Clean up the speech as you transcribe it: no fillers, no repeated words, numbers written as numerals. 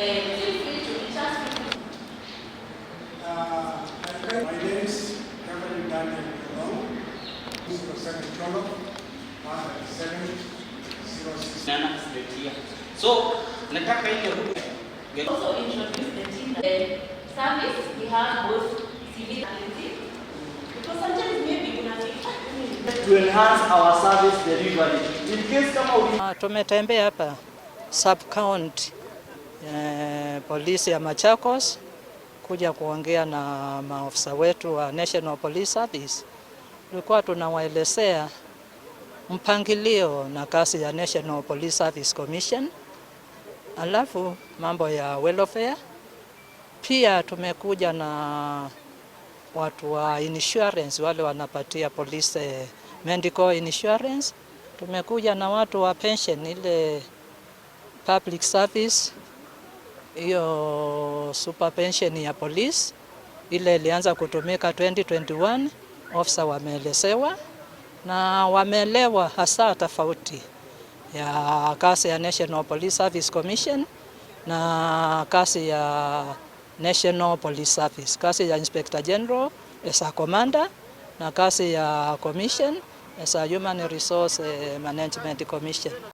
Feel free to reach us. My name is Reverend Daniel Long, 07 12 137 06. Nana kuletia. So nataka ile Also introduce the team. The service, we have both civil and because sometimes maybe unafika To enhance our service delivery. In case kama uli Tumetembea hapa sub county polisi ya Machakos kuja kuongea na maofisa wetu wa National Police Service. Tulikuwa tunawaelezea mpangilio na kazi ya National Police Service Commission, alafu mambo ya welfare. Pia tumekuja na watu wa insurance wale wanapatia polisi medical insurance. Tumekuja na watu wa pension ile public service, hiyo super pension ya police ile ilianza kutumika 2021. Ofisa wameelezewa na wameelewa hasa tofauti ya kazi ya National Police Service Commission na kazi ya National Police Service, kazi ya Inspector General as a commander na kazi ya commission as a Human Resource Management Commission.